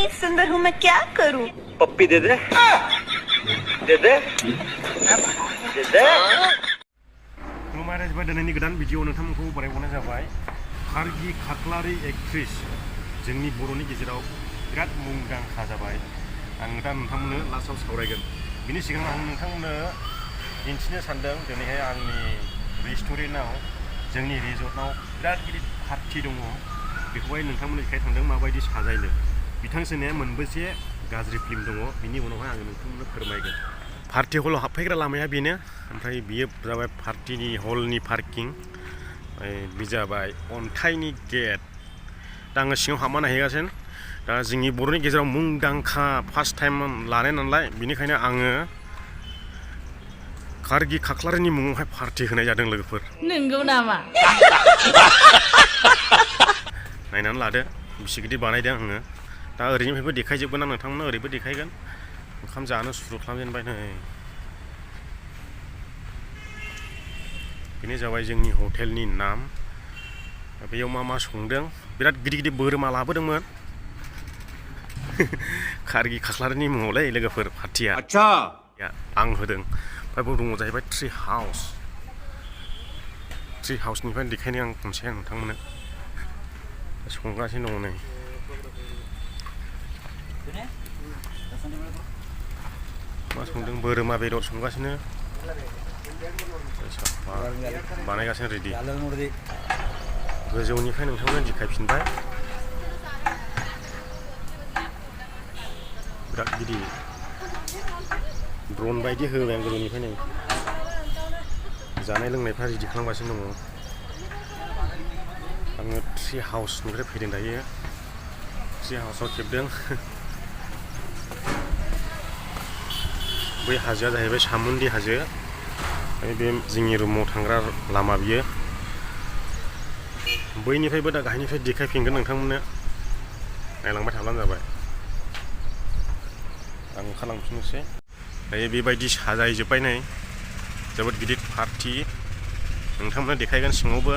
सुंदर हूँ मैं क्या करूँ पप्पी दे दे दे दे दे दे खुलुमबाय दिनैनि गोदान भिडिअ नोंथांमोनखौ बरायहरनाय जाबाय खारगि खाख्लारि एक्ट्रिस जोंनि बर'नि गेजेराव बिराद मुंदांखा जाबाय आं दा नोंथांमोननो लास्टआव सावरायगोन बिनि सिगां आं नोंथांमोननो दिन्थिनो सानदों दिनैहाय आंनि रेस्टुरेन्टआव जोंनि रिजर्टआव बिराद गिदिर पार्टि दङ बेखौहाय नोंथांमोननि थाखाय थांदों माबायदि साजायनो बिथांजोनिया मोनबेसे गाज्रि फिल्म दङ बिनि उनावहाय आङो नोंथांमोननो फोरमायगोन पार्टि हलाव हाबफैग्रा लामाया बेनो ओमफ्राय बियो जाबाय पार्टिनि हलनि पार्किं बे जाबाय अन्थाइनि गेट दा आङो सिङाव हाबना नायहैगासिनो दा जोंनि बर'नि गेजेराव मुंदांखा फार्स्ट टाइम लानाय नालाय बेनिखायनो आङो खारगि खाख्लारिनि मुङावहाय पार्टि होनाय जादों लोगोफोर नंगौ नामा नायनानै लादो बिसि गिदिर बानायदों आङो दा ओरैनिफ्रायबो देखायजोबगोन आं नोंथांमोननो ओरैबो देखायगोन ओंखाम जानो सुरु खालामजेनबाय नै बेनो जाबाय जोंनि हटेलनि नाम बेयाव मा संदों बिराद गिदिर गिदिर बोरमा लाबोदोंमोन खारगि खाख्लारिनि मुङावलै लोगोफोर पार्टिया अच्छा आं होदों ओमफ्राय दङ जाहैबाय ट्रि हाउसनिफ्राय देखायनो आं खनसे नोंथांमोननो संगासिनो दङ नै मा संदों बोरमा बेदर संगासिनो बानायगासिनो रेडि गोजौनिफ्राय नोंथांमोना देखायफिनबाय बिराद गिदिर ड्रन बायदि होबाय आं गोजौनिफ्राय नै जानाय लोंनायफ्रा रेडि खालामगासिनो दङ आङो ट्रि हाउसनिफ्राय फैदों दायो ट्रि हाउसआव खेबदों बै हाजोआ जाहैबाय सामुन्दी हाजो बे जोंनि रुमाव थांग्रा लामा बियो बैनिफ्रायबो दा गाहायनिफ्राय देखायफिनगोन नोंथांमोननो नायलांबाय थाब्लानो जाबाय आं ओंखारलांफिननोसै दायो बेबायदि साजायजोब्बाय नै जोबोद गिदिर पार्टि नोंथांमोननो देखायगोन सिङावबो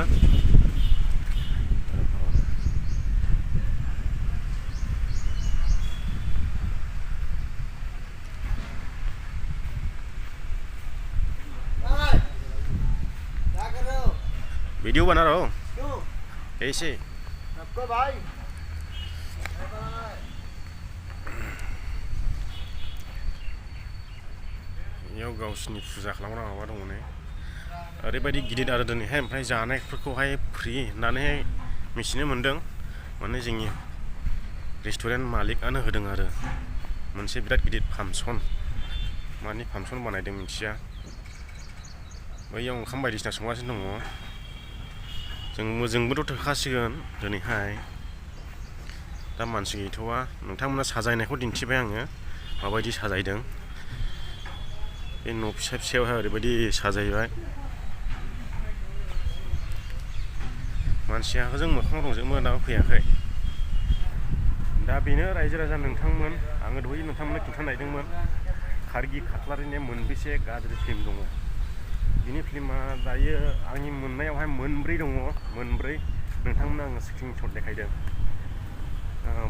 वीडियो बना रहा हो कैसे आपको भाई बेयाव गावसिनि फुजा खालामग्रा माबा दङ नै ओरैबायदि गिदिर आरो दिनैहाय ओमफ्राय जानायफोरखौहाय फ्रि होननानैहाय मिथिनो मोन्दों माने जोंनि रेस्टुरेन्ट मालिकआनो होदों आरो मोनसे बिराद गिदिर फांसन मानि फांसन बानायदों मिथिया बैयाव ओंखाम बायदिसिना संगासिनो दङ जोंबोथ' थोखासिगोन दिनैहाय दा मानसि गैथ'वा नोंथांमोना साजायनायखौ दिन्थिबाय आङो माबायदि साजायदों बे न' फिसा फिसायावहाय ओरैबायदि साजायबाय मानसिया जों मोखां दंजोबो दाबो फैयाखै दा बेनो रायजो राजा नोंथांमोन आङो दहाय नोंथांमोननो खिन्थानायदोंमोन खारगि खाख्लारिनि मोनबेसे गाज्रि फिल्म दङ बिनि फिल्मा दायो आंनि मोननायावहाय मोनब्रै दङ मोनब्रै नोंथांमोननो आङो स्क्रिनशट देखायदों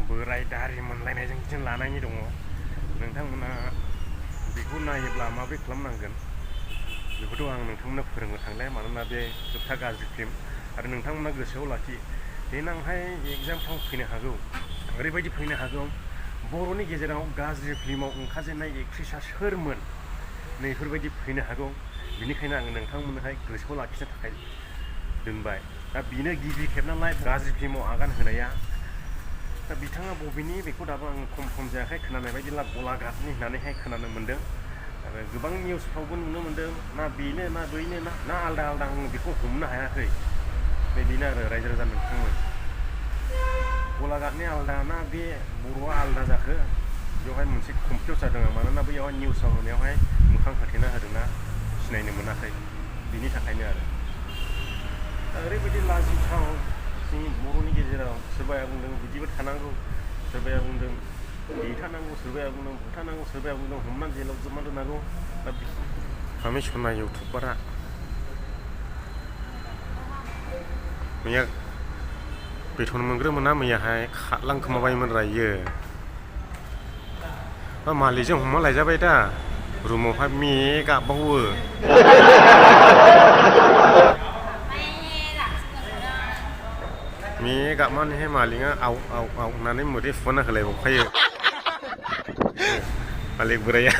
बोराय दारि मोनलायनायजों बिदिनो लानायनि दङ नोंथांमोना बेखौ नायोब्ला माबोरै खालामनांगोन बेखौथ' आं नोंथांमोननो फोरोंनो थांलाय मानोना बे जोबथा गाज्रि फिल्म आरो नोंथांमोना गोसोआव लाखि देनांहाय एगजामफ्राव फैनो हागौ ओरैबायदि फैनो हागौ बर'नि गेजेराव गाज्रि फिल्माव ओंखारजेननाय एक्ट्रिसा सोरमोन नैफोरबायदि फैनो हागौ बिनिखायनो आङो नोंथांमोननोहाय गोसोआव लाखिनो थाखाय दोनबाय दा बेनो गिबि खेब नालाय गाज्रि फिल्माव आगान होनाया दा बिथाङा बबेनि बेखौ दाबो आं कनफार्म जायाखै खोनानाय बायदिब्ला गलाघाटनि होननानैहाय खोनानो मोन्दों आरो गोबां निउसफ्रावबो नुनो मोन्दों ना बेनो ना बैनो ना आलदा आलदा आं बेखौ हमनो हायाखै नै बेनो आरो रायजो राजा नोंथांमोन गलाघाटनि आलदा ना बे बर'आ आलदा जाखो बेवहाय मोनसे कमफ्लिउस जादों मानोना बैयावहाय निउसाव होनायावहाय मोखां होथेना होदोंना सिनायनो मोनाखै बिनि थाखायनो आरो दा ओरैबायदि लाजिथाव जोंनि बर'नि गेजेराव सोरबाया बुंदों बिदिबो थानांगौ सोरबाया बुंदों देथानांगौ सोरबाया बुंदों बुथानांगौ सोरबाया बुंदों हमनानै जेलाव जोबना दोननांगौ दा फामि सना इउटुबारा मैया बेथन मोनग्रोमोना मैयाहाय खारलांखोमाबायमोन रायो मालिकजों हमना लायजाबाय दा रुमावहाय मे गाबबावो मे गाबनानैहाय मालिकआ आव आव आव होननानै मोदै फुना होलायबावखायो मालिक बोराया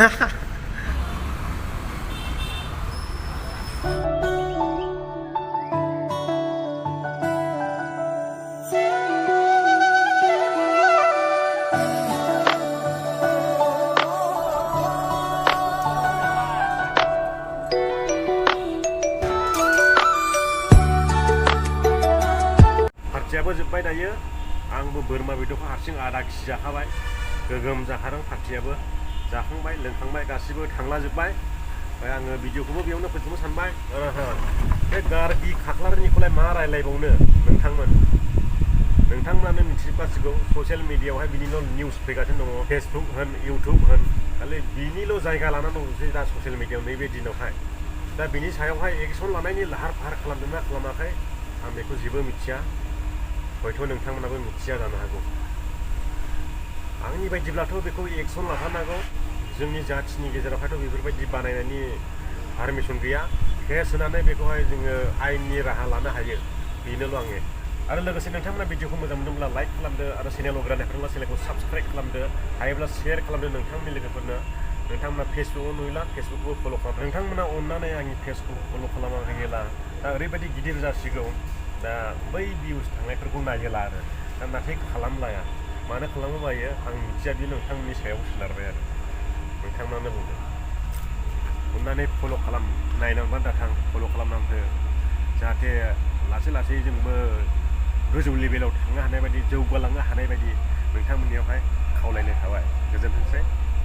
पार्टियाबो जोब्बाय दायो आंबो बोरमा बेदरखौ हारसिं आधा केजि जाखाबाय गोगोम जाखादों पार्टियाबो जाखांबाय लोंखांबाय गासिबो थांलाजोब्बाय ओमफ्राय आङो भिडिअखौबो बेयावनो फोजोबनो सानबाय बे गारगि खाख्लारिनिखौलाय मा रायलायबावनो नोंथांमोनानो मिथिजोबखासिगौ ससियेल मिडियायावहाय बिनिल' निउस फैगासिनो दङ फेसबुक होन इउटुब होन खालि बिनिल' जायगा लानानै दंसै दा ससियेल मिडियायाव नैबे दिनावहाय दा बिनि सायावहाय एक्सन लानायनि लाहार फाहार खालामदोंना खालामाखै आं बेखौ जेबो मिथिया हयथ' नोंथांमोनाबो मिथिया जानो हागौ आंनि बायदिब्लाथ' बेखौ एक्सन लाथारनांगौ जोंनि जाथिनि गेजेरावहायथ' बेफोरबायदि बानायनायनि पारमिसन गैया केस होनानै बेखौहाय जोङो आयेननि राहा लानो हायो बेनोल' आङो आरो लोगोसे नोंथांमोना भिडिअखौ मोजां मोनदोंब्ला लाइक खालामदो आरो चेनेलाव गोदान नायफैदोंब्ला चेनेलखौ साबस्क्राइब खालामदो हायोब्ला शेयार खालामदो नोंथांनि लोगोफोरनो नोंथांमोना फेसबुकआव नुयोला फेसबुकखौबो फल' खालामदो नोंथांमोना अननानै आंनि पेजखौ फल' खालामाखैला दा ओरैबायदि गिदिर जासिगौ दा बै भिउस थांनायफोरखौ नायोला आरो दा नाथाय खालामलाया मानो खालामो बायो आं मिथिया बे नोंथांमोननि सायाव सोनारबाय आरो नोंथांमोनानो बुंदो अननानै फल' खालाम नायनांबा दाथां फल' खालामनांगौ जाहाथे लासै लासै जोंबो गोजौ लेभेलाव थांनो हानाय बायदि जौगालांनो हानाय बायदि नोंथांमोननियावहाय खावलायनाय थाबाय गोजोनथोंसै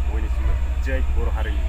बयनिसिमबो जय बर' हारिनि